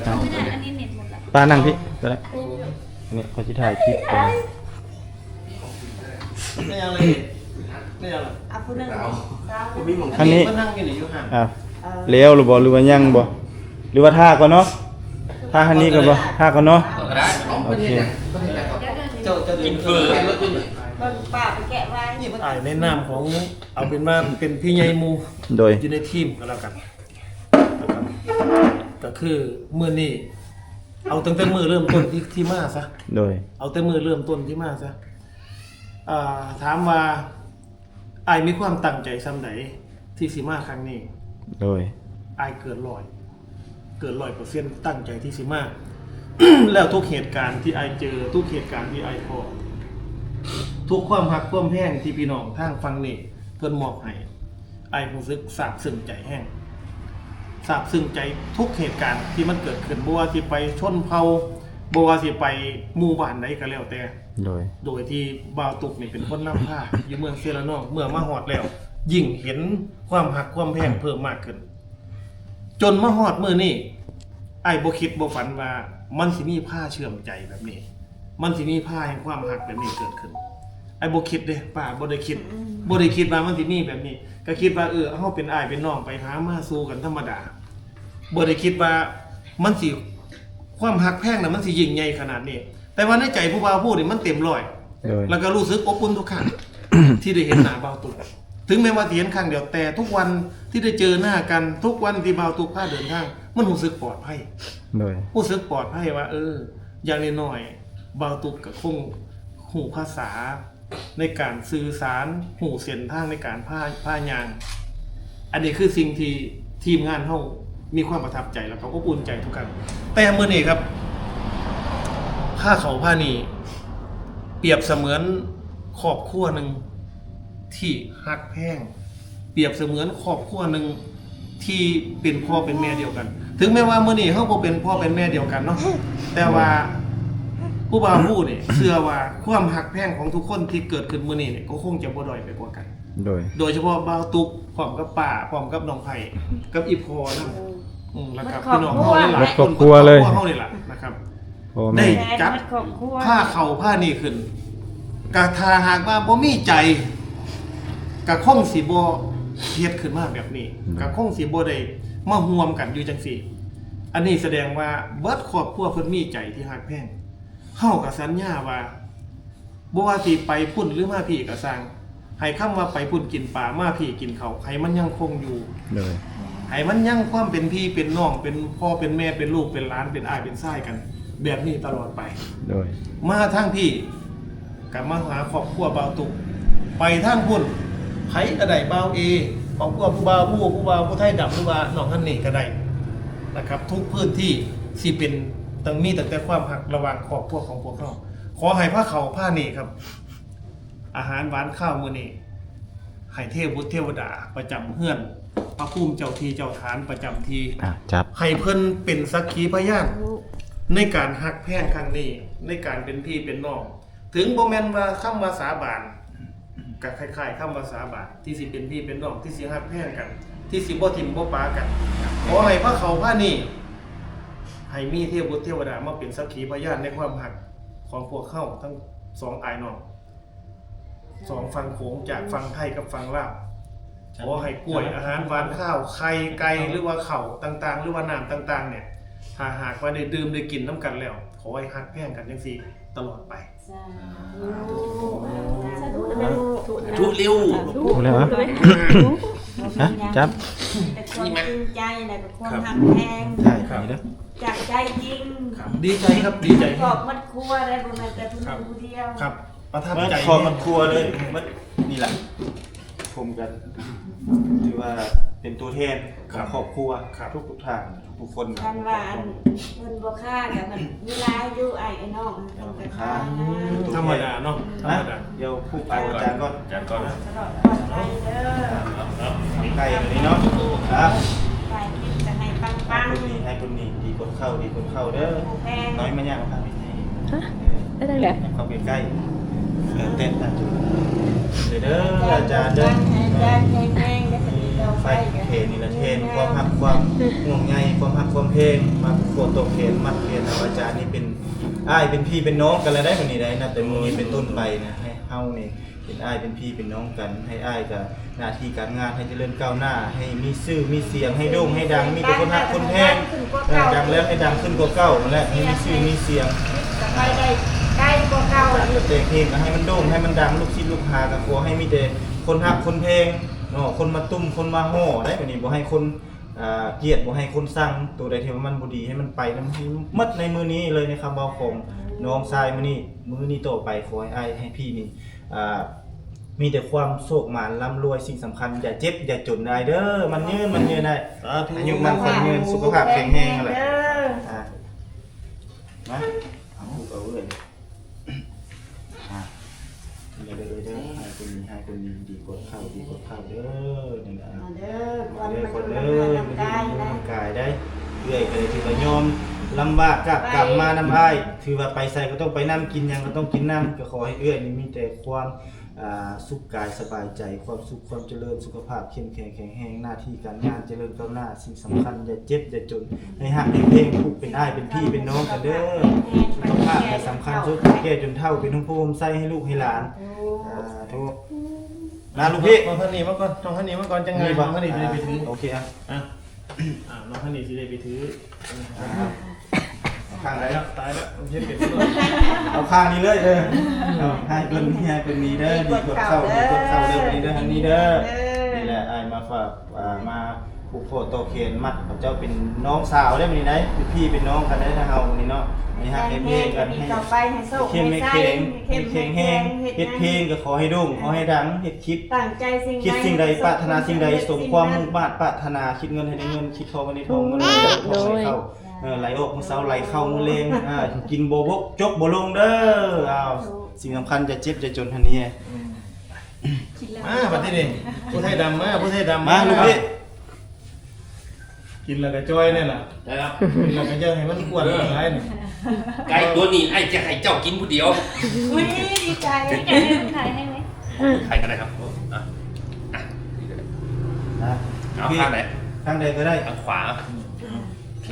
ອັນນີ້ເນັດໝົດລະ. ປ້ານັ່ງພີ້ກໍໄດ້. ອັນນີ້ຂ້ອຍຊິຖ່າຍຄລິບໄປ. ແມ່ນຫຍັງເລີຍ? ແມ່ນຫຍັງລະ? ເອົາຜູ້ໜຶ່ງ ອັນນີ້ ມານັ່ງຢູ່ນີ້ຢູ່ຫັ້ນ. ອ່າ ເອີ ແລ້ວຫຼືບໍ່ ຫຼືວ່າຍັງບໍ່ ຫຼືວ່າຖ້າກ່ອນເນາະ? ຖ້າຫັ້ນນີ້ກ່ອນບໍ່? ຖ້າກ່ອນເນາະ. ກໍໄດ້ ໂອເຄ. ເຈົ້າ ເຈົ້າກິນເຝີ ເບິ່ງປ້າໄປແກະໄວ້. ອ້າຍໃນນາມຂອງ ເອົາເປັນວ່າເປັນພີ່ໃຫຍ່ໝູ່ ໂດຍ ຢູ່ໃນທີມກໍແລ້ວກັນ. ກໍຄືມື້ນີ້ ເອົາຕັ້ງແຕ່ມື້ເລີ່ມຕົ້ນທີ່ ທີ່ມາຊະ. ໂດຍ ເອົາແຕ່ມື້ເລີ່ມຕົ້ນທີ່ມາຊະ. ອ່າ ຖາມວ່າອ້າຍມີຄວາມຕັ້ງໃຈສ່ຳໃດທີ່ຊິມາຄັ້ງນີ້? ໂດຍ ອ້າຍເກີນຮ້ອຍ ເກີນຮ້ອຍເປີເຊັນ ຕັ້ງໃຈທີ່ຊິມາ. ແລ້ວທຸກເຫດການທີ່ອ້າຍເຈີ ທຸກເຫດການທີ່ອ້າຍພໍ້ ທຸກຄວາມຮັກຄວາມແພງທີ່ພີ່ນ້ອງທາງຝັ່ງນີ້ເພິ່ນມອບໃຫ້ ອ້າຍຮູ້ສຶກຊາບຊຶ້ງໃຈແຮງ ຊາບຊຶ້ງໃຈທຸກເຫດການທີ່ມັນເກີດຂຶ້ນ ບໍ່ວ່າຊິໄປຊົນເຜົ່າ ບໍ່ວ່າຊິໄປໝູ່ບ້ານໃດກໍແລ້ວແຕ່. ໂດຍ ໂດຍທີ່ບ່າວຕຸກນີ້ເປັນຄົນນຳພາ ຢູ່ເມືອງເຊລະນອງ ເມື່ອມາຮອດແລ້ວ ຍິ່ງເຫັນຄວາມຮັກຄວາມແພງເພີ່ມມາກຂຶ້ນ ຈົນມາຮອດມື້ນີ້ ອ້າຍບໍ່ຄິດບໍ່ຝັນວ່າມັນຊິມີພາເຊື່ອມໃຈແບບນີ້ ມັນຊິມີພາແຫ່ງຄວາມຮັກແບບນີ້ເກີດຂຶ້ນ. ອ້າຍບໍ່ຄິດເດ້ ປ້າບໍ່ໄດ້ຄິດ ອືມ ບໍ່ໄດ້ຄິດວ່າມັນຊິມີແບບນີ້ ກໍຄິດວ່າ ເອີ ເຮົາເປັນອ້າຍເປັນນ້ອງ ໄປຫາມາສູ່ກັນທຳມະດາ ບໍ່ໄດ້ຄິດວ່າມັນຊິ ຄວາມຮັກແພງນະ ມັນຊິຍິ່ງໃຫຍ່ຂະໜາດນີ້. ແຕ່ວ່າໃນໃຈຜູ້ບ່າວຜູ້ນີ້ມັນເຕັມຮ້ອຍ ໂດຍ ແລ້ວກໍຮູ້ສຶກອົບອຸ່ນທຸກຄັ້ງ ທີ່ໄດ້ເຫັນໜ້າບ່າວຕຸກ ເຖິງແມ່ນວ່າຊິເຫັນຄັ້ງດຽວ ແຕ່ທຸກວັນທີ່ໄດ້ເຈີໜ້າກັນ ທຸກວັນທີ່ບ່າວຕຸກພາເດີນທາງ ມັນຮູ້ສຶກປອດໄພ ໂດຍ ຮູ້ສຶກປອດໄພວ່າ ເອີ ຢ່າງນ້ອຍໆ ບ່າວຕຸກກໍຄົງຮູ້ພາສາ ໃນການສື່ສານ ຮູ້ເສັ້ນທາງໃນການພາ ພາຍ່າງ. ອັນນີ້ຄືສິ່ງທີ່ທີມງານເຮົາມີຄວາມປະທັບໃຈ ແລ້ວກໍອົບອຸ່ນໃຈທຸກຄັ້ງ. ແຕ່ມື້ນີ້ຄັບ ພາເຂົ້າພານີ້ ປຽບສະເໝືອນຄອບຄົວໜຶ່ງທີ່ຮັກແພງ ປຽບສະເໝືອນຄອບຄົວໜຶ່ງ ທີ່ເປັນພໍ່ເປັນແມ່ດຽວກັນ. ເຖິງແມ່ນວ່າມື້ນີ້ເຮົາບໍ່ເປັນພໍ່ເປັນແມ່ດຽວກັນເນາະ ແຕ່ວ່າຜູ້ບ່າວຮູ້ນີ້ເຊື່ອວ່າຄວາມຮັກແພງຂອງທຸກຄົນທີ່ເກີດຂຶ້ນມື້ນີ້ນີ້ ກໍຄົງຈະບໍ່ດ້ອຍໄປກວ່າກັນ. ໂດຍ ໂດຍສະເພາະບ່າວຕຸກ ພ້ອມກັບປ້າ ພ້ອມກັບນ້ອງໄພ ກັບອີ່ພໍ່ນຳ ອືມ ແລ້ວກໍພີ່ນ້ອງເຮົາຫຼາຍໆຄົນ ໝົດຄອບຄົວເລີຍ ຄອບຄົວເຮົານີ້ລະນະຄັບ. ໄດ້ຈັດພາເຂົ້າພານີ້ຂຶ້ນ ກະຖ້າຫາກວ່າບໍ່ມີໃຈ ກະຄົງຊິບໍ່ເຮັດຂຶ້ນມາແບບນີ້ ອືມ ກະຄົງຊິບໍ່ໄດ້ມາຮ່ວມກັນຢູ່ຈັ່ງຊີ້. ອັນນີ້ສະແດງວ່າເບິດຄອບຄົວເພິ່ນມີໃຈທີ່ຮັກແພງ. ເຮົາກະສັນຍາວ່າ ບໍ່ວ່າຊິໄປພຸ້ນຫຼືມາພີ້ກໍຊ່າງ ໃຫ້ຄຳວ່າໄປພຸ້ນກິນປາ ມາພີ້ກິນເຂົ້າ ໃຫ້ມັນຍັງຄົງຢູ່ ໂດຍ ໃຫ້ມັນຍັງຄວາມເປັນພີ່ເປັນນ້ອງ ເປັນພໍ່ເປັນແມ່ ເປັນລູກເປັນຫຼານ ເປັນອ້າຍເປັນຊາຍກັນ ແບບນີ້ຕະຫຼອດໄປ ໂດຍ ມາທາງພີ້ກໍມາຫາຄອບຄົວບ່າວຕຸກ ໄປທາງພຸ້ນ ໃຜກໍໄດ້ ບ່າວເອ ຄອບຄົວຜູ້ບ່າວພູ ຜູ້ບ່າວຜູ້ໄທດຳ ຫຼືວ່ານ້ອງຮັນນີ້ກໍໄດ້ນະຄັບ. ທຸກພື້ນທີ່ຊິເປັນ ຕ້ອງມີຕັ້ງແຕ່ຄວາມຮັກລະຫວ່າງຄອບຄົວຂອງພວກເຮົາ. ຂໍໃຫ້ພາເຂົ້າພານີ້ຄັບ ອາຫານຫວານຄາວມື້ນີ້ ໃຫ້ເທວະບຸດເທວະດາປະຈຳເຮືອນ ພະພູມເຈົ້າທີ່ເຈົ້າຖານປະຈຳທີ່ ອ່ະ ຈັບ ໃຫ້ເພິ່ນເປັນສັກຂີພະຍານ ສາທຸ ໃນການຮັກແພງຄັ້ງນີ້ ໃນການເປັນພີ່ເປັນນ້ອງ. ເຖິງບໍ່ແມ່ນວ່າຄຳວ່າສາບານ ກໍຄ້າຍໆຄຳວ່າສາບານ ທີ່ຊິເປັນພີ່ເປັນນ້ອງ ທີ່ຊິຮັກແພງກັນ ທີ່ຊິບໍ່ຖິ້ມບໍ່ປາກັນ. ຂໍໃຫ້ພາເຂົ້າພານີ້ ໃຫ້ມີເທວະບຸດເທວະດາມາເປັນສັກຂີພະຍານໃນຄວາມຮັກຂອງພວກເຮົາທັງສອງອ້າຍນ້ອງ ສອງຝັ່ງໂຂງ ຈາກຝັ່ງໄທກັບຝັ່ງລາວ. ຂໍໃຫ້ກ້ວຍ ອາຫານຫວານຄາວ ໄຂ່ໄກ່ ຫຼືວ່າເຂົ້າຕ່າງໆ ຫຼືວ່ານ້ຳຕ່າງໆ ນີ້ ຖ້າຫາກວ່າໄດ້ດື່ມໄດ້ກິນນຳກັນແລ້ວ ຂໍໃຫ້ຮັກແພງກັນຈັ່ງຊີ້ຕະຫຼອດໄປ. ສາທຸ ສາທຸເລັວ ສາທຸເລັວ ສາທຸ ຮະ ຈັບ ເປັນຄວາມຈິງໃຈ ແລະ ເປັນຄວາມຮັກແພງ ໃຊ່ ຈາກໃຈຈິງ ດີໃຈຄັບ ດີໃຈ ຄອບຄົວໄດ້ ບໍ່ແມ່ນແຕ່ຜູ້ໜຶ່ງຜູ້ດຽວ ຄັບ ປະທັບໃຈ ຄອບຄົວເລີຍ ໝົດນີ້ລະ ຜົມກໍຖືວ່າເປັນຕົວແທນຂອງຄອບຄົວ ທຸກໆທ່ານ ທຸກໆຄົນ ຄັນວ່າອັນເພິ່ນບໍ່ຄ້າກໍມັນມີຫຼາຍຢູ່ ອ້າຍ ອ້າຍນ້ອງ ເພິ່ນກໍຄ້າ ທຳມະດາເນາະ ທຳມະດາ ດຽວຜູ້ໄປອາຈານກ່ອນ ອາຈານກ່ອນ ຕະຫຼອດປອດໄພເດີ ໄກນີ້ເນາະ ຄັບ ໄປກິນກໍໃຫ້ປັງໆ ໃຫ້ຄົນນີ້ ໃຫ້ຄົນນີ້ ດີກວ່າເຂົ້າ ດີກວ່າເຂົ້າເດີ ນ້ອຍມາຍ່າງທາງນີ້ ຮະ ໄປທາງໃດ ເຂົ້າໃກ້ໆ ເອີ ແຕະຕາຈຸດເດີ ອາຈານເດີ ໃຫ້ອາຈານແຂງແຮງເດີ ໄຟແຂນນີ້ລະແທນຄວາມຮັກຄວາມຫ່ວງໃຍ ຄວາມຮັກຄວາມແພງ ມາຜູກຂໍ້ຕໍ່ແຂນ ມັດແຂນເອົາ ອາຈານນີ້ເປັນອ້າຍເປັນພີ່ເປັນນ້ອງກັນແລ້ວໄດ໋ ມື້ນີ້ໄດ໋ ນັບແຕ່ມື້ນີ້ເປັນຕົ້ນໄປນະ ໃຫ້ເຮົານີ້ເປັນອ້າຍເປັນພີ່ເປັນນ້ອງກັນ ໃຫ້ອ້າຍກະ ໜ້າທີ່ການງານໃຫ້ຈະເລີນກ້າວໜ້າ ໃຫ້ມີຊື່ມີສຽງ ໃຫ້ໂດ່ງໃຫ້ດັງ ມີແຕ່ຄົນຮັກຄົນແພງ ເອີ ດັງແລ້ວໃຫ້ດັງຂຶ້ນກວ່າເກົ່າຫັ້ນແຫຼະ ໃຫ້ມີຊື່ມີສຽງ ແຕ່ງເພງກໍໃຫ້ມັນໂດ່ງໃຫ້ມັນດັງ ລູກສິດລູກຫາກໍຂໍໃຫ້ມີແຕ່ຄົນຮັກຄົນແພງເນາະ ຄົນມາຕຸ້ມຄົນມາຫໍ່ໄດ໋ ບາດນີ້ບໍ່ໃຫ້ຄົນ ອ່າ ກຽດ ບໍ່ໃຫ້ຄົນຊັງ ໂຕໃດທີ່ວ່າມັນບໍ່ດີໃຫ້ມັນໄປນຳ ໃຫ້ໝົດໃນມື້ນີ້ເລີຍ ໃນຄຳເວົ້າຂອງນ້ອງຊາຍມື້ນີ້ ມື້ນີ້ຕໍ່ໄປ ຂໍໃຫ້ອ້າຍໃຫ້ພີ່ນີ້ ອ່າ ມີແຕ່ຄວາມໂຊກໝານລ່ຳລວຍ ສິ່ງສຳຄັນ ຢ່າເຈັບຢ່າຈົນໄດ້ເດີ ໝັ້ນຍືນໝັ້ນຍືນໄດ້ ສາທຸ ອາຍຸໝັ້ນຂວັນຍືນ ສຸຂະພາບແຂງແຮງຫັ້ນແຫຼະ ອ່າ ມາ ເອົາ ເອົາເລີຍ ອ່າ ເດີ ເດີ ເດີ ໃຫ້ຄົນນີ້ ໃຫ້ຄົນນີ້ ດີກວ່າເກົ່າ ດີກວ່າເກົ່າເດີ ນີ້ນະ ເອົາເດີ ເອົາເດີ ຄົນເດີ ມາຢູ່ນຳກາຍໄດ້ ເອື້ອຍກໍໄດ້ຖືວ່າຍອມລຳບາກກາບກຳມານຳອ້າຍ ຖືວ່າໄປໃສກໍຕ້ອງໄປນຳ ກິນຫຍັງກໍຕ້ອງກິນນຳ ກໍຂໍໃຫ້ເອື້ອຍນີ້ມີແຕ່ຄວາມ ອ່າ ສຸກກາຍສະບາຍໃຈ ຄວາມສຸກຄວາມຈະເລີນ ສຸຂະພາບເຂັ້ມແຂງແຂງແຮງ ໜ້າທີ່ການງານຈະເລີນກ້າວໜ້າ ສິ່ງສຳຄັນຢ່າເຈັບຢ່າຈົນ ໃຫ້ຮັກໃຫ້ແພງ ຜູ້ເປັນອ້າຍເປັນພີ່ເປັນນ້ອງກັນເດີ ສຸຂະພາບນີ້ສຳຄັນສຸດ ແກ່ຈົນເຖົ້າເປັນຮົ່ມໂພຮົ່ມໄຊໃຫ້ລູກໃຫ້ຫຼານ ສາທຸ ມາລູກພີ່ ນ້ອງຮັນນີ້ມາກ່ອນ ນ້ອງຮັນນີ້ມາກ່ອນ ຈັ່ງໃດນ້ອງຮັນນີ້ຊິໄດ້ໄປຖື ໂອເຄ ອ່ະ ອ່າ ນ້ອງຮັນນີ້ຊິໄດ້ໄປຖື ອ່າ ເອົາຂ້າງໃດ ຕາຍແລ້ວ ເຮັດເປັນ ເອົາຂ້າງນີ້ເລີຍ ເອີ ເອົາ ໃຫ້ເພິ່ນ ໃຫ້ເພິ່ນນີ້ເດີ ດີກວ່າເກົ່າ ດີກວ່າເກົ່າເດີ ນີ້ເດີ ຮັນນີ້ເດີ ນີ້ແຫຼະ ອ້າຍມາຝາກ ອ່າ ມາຜູກຂໍ້ຕໍ່ແຂນມັດ ເຈົ້າເປັນນ້ອງສາວເດ້ມື້ນີ້ໄດ໋ ເປັນພີ່ເປັນນ້ອງກັນໄດ໋ ທາງເຮົານີ້ເນາະ ໃຫ້ຮັກໃຫ້ແພງກັນ ໃຫ້ເຂັ້ມໃຫ້ແຂງ ເຮັດເພງກໍຂໍໃຫ້ໂດ່ງ ຂໍໃຫ້ດັງ ເຮັດຄລິບ ຕັ້ງໃຈສິ່ງໃດ ຄິດສິ່ງໃດ ປາດຖະໜາສິ່ງໃດ ສົມຄວາມມຸ່ງມາດປາດຖະໜາ ຄິດເງິນໃຫ້ໄດ້ເງິນ ຄິດທອງໃຫ້ໄດ້ທອງ ເງິນໃຫ້ໄດ້ທອງ ໄຫຼເຂົ້າ ເອີ ໄຫຼອອກມື້ເຊົ້າ ໄຫຼເຂົ້າມື້ແລງ ອ່າ ກິນບໍ່ບົກ ຈົກບໍ່ລົງເດີ ອ້າວ ສິ່ງສຳຄັນ ຢ່າເຈັບຢ່າຈົນຫັ້ນນີ້ ອືມ ມາບັດນີ້ ຜູ້ໄທດຳມາ ຜູ້ໄທດຳມາ ມາລູກພີ່ ກິນແລ້ວກໍຈ່ອຍແນ່ລະ ໄດ້ແລ້ວ ກິນແລ້ວກໍຢ່າໃຫ້ມັນອ້ວນຫຼາຍນີ້ ໄກ່ຕົວນີ້ອ້າຍຈະໃຫ້ເຈົ້າກິນຜູ້ດຽວ ອຸ້ຍ ດີໃຈ ໃຫ້ໄຂ່ກໍໄດ້ ໄຂ່ກໍໄດ້ຄັບ ເອົາ ອ່ະ ອ່ະ ນີ້ກໍໄດ້ ນະ ເອົາຂ້າງໃດ ຂ້າງໃດກໍໄດ້ ຂ້າງຂວາ ອືມ ໂອເຄ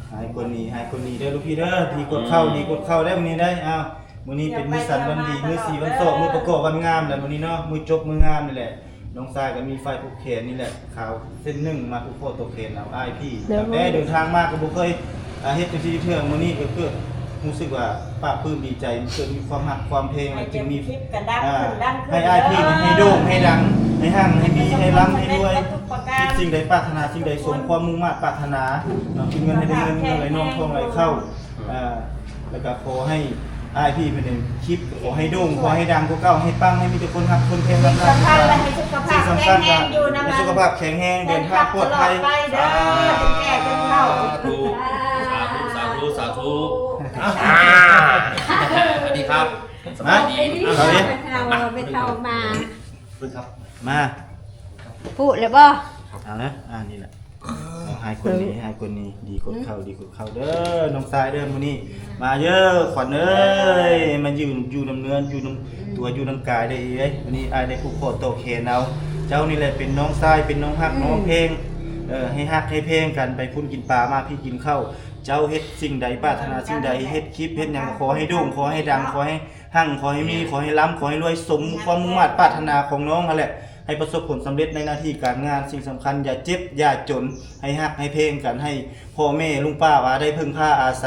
ໃຫ້ຄົນນີ້ ໃຫ້ຄົນນີ້ເດີລູກພີ່ເດີ ດີກວ່າເກົ່າ ອືມ ດີກວ່າເກົ່າໄດ໋ມື້ນີ້ໄດ໋ ອ້າວ ມື້ນີ້ເປັນມື້ສັນວັນດີ ມື້ສີວັນຊອກ ມື້ປະກອບວັນງາມແຫຼະມື້ນີ້ເນາະ ມື້ຈົບມື້ງາມນີ້ແຫຼະ ນ້ອງຊາຍກໍມີໄຟຜູກແຂນນີ້ແຫຼະ ຂາວເສັ້ນໜຶ່ງມາຜູກຂໍ້ຕໍ່ແຂນເອົາອ້າຍພີ່ ແຕ່ເດີນທາງມາກໍບໍ່ເຄີຍ ອ່າ ເຮັດຈັ່ງຊີ້ເທື່ອ ມື້ນີ້ກໍເກີດຮູ້ສຶກວ່າປາບປຶ້ມດີໃຈ ເກີດມີຄວາມຮັກຄວາມແພງ ແລ້ວຈຶ່ງມີ ອ່າ ໃຫ້ອ້າຍພີ່ນີ້ໃຫ້ໂດ່ງໃຫ້ດັງ ໃຫ້ຮັ່ງໃຫ້ມີ ໃຫ້ລ່ຳໃຫ້ລວຍ ຄິດສິ່ງໃດປາດຖະໜາສິ່ງໃດ ສົມຄວາມມຸ່ງມາດປາດຖະໜາເນາະ ຄິດເງິນໃຫ້ໄດ້ເງິນ ເງິນໄຫຼນອງທອງໄຫຼເຂົ້າ ອ່າ ແລ້ວກໍຂໍໃຫ້ອ້າຍພີ່ເພິ່ນນີ້ຄິດ ຂໍໃຫ້ໂດ່ງ ຂໍໃຫ້ດັງກວ່າເກົ່າ ໃຫ້ປັງ ໃຫ້ມີແຕ່ຄົນຮັກຄົນແພງ ສຳຄັນ ໃຫ້ສຸຂະພາບແຂງແຮງຢູ່ນຳ ໃຫ້ສຸຂະພາບແຂງແຮງ ເດີນທາງປອດໄພ ເດີ ຈົນແກ່ຈົນເຖົ້າ ສາທຸ ສາທຸ ສາທຸ ສາທຸ ອ່າ ສະຫວັດດີຄັບ ສະຫວັດດີ ມາ ເອົາເດ້ ເອົາເດ້ ເອົາມາ ມາ ຜູ້ແລ້ວບໍ່ ເອົານະ ອ່າ ນີ້ແຫຼະ ໃຫ້ຄົນດີ ໃຫ້ຄົນດີ ດີກວ່າເກົ່າ ດີກວ່າເກົ່າເດີ ນ້ອງຊາຍເດີ. ມື້ນີ້ມາເດີຂວັນເອີຍ ມາຢູ່ ຢູ່ນຳເນື້ອ ຢູ່ນຳຕົວ ຢູ່ນຳກາຍເດີເອີຍ. ມື້ນີ້ອ້າຍໄດ້ຜູກຄໍຕໍ່ແຂນເອົາ ເຈົ້ານີ້ແຫຼະເປັນນ້ອງຊາຍ ເປັນນ້ອງຮັກ ອືມ ນ້ອງແພງ ເອີ ໃຫ້ຮັກໃຫ້ແພງກັນ ໄປພຸ້ນກິນປາ ມາພີ້ກິນເຂົ້າ. ເຈົ້າເຮັດສິ່ງໃດ ປາດຖະໜາສິ່ງໃດ ເຮັດຄລິບເຮັດຫຍັງ ຂໍໃຫ້ໂດ່ງ ຂໍໃຫ້ດັງ ຂໍໃຫ້ຮັ່ງ ຂໍໃຫ້ມີ ຂໍໃຫ້ລ່ຳ ຂໍໃຫ້ລວຍ ສົມຄວາມມຸ່ງມາດປາດຖະໜາຂອງນ້ອງຫັ້ນແຫຼະ. ໃຫ້ປະສົບຜົນສຳເລັດໃນໜ້າທີ່ການງານ. ສິ່ງສຳຄັນ ຢ່າເຈັບຢ່າຈົນ ໃຫ້ຮັກໃຫ້ແພງກັນ ໃຫ້ພໍ່ແມ່ລຸງປ້າອາໄດ້ເພິ່ງພາອາໄສ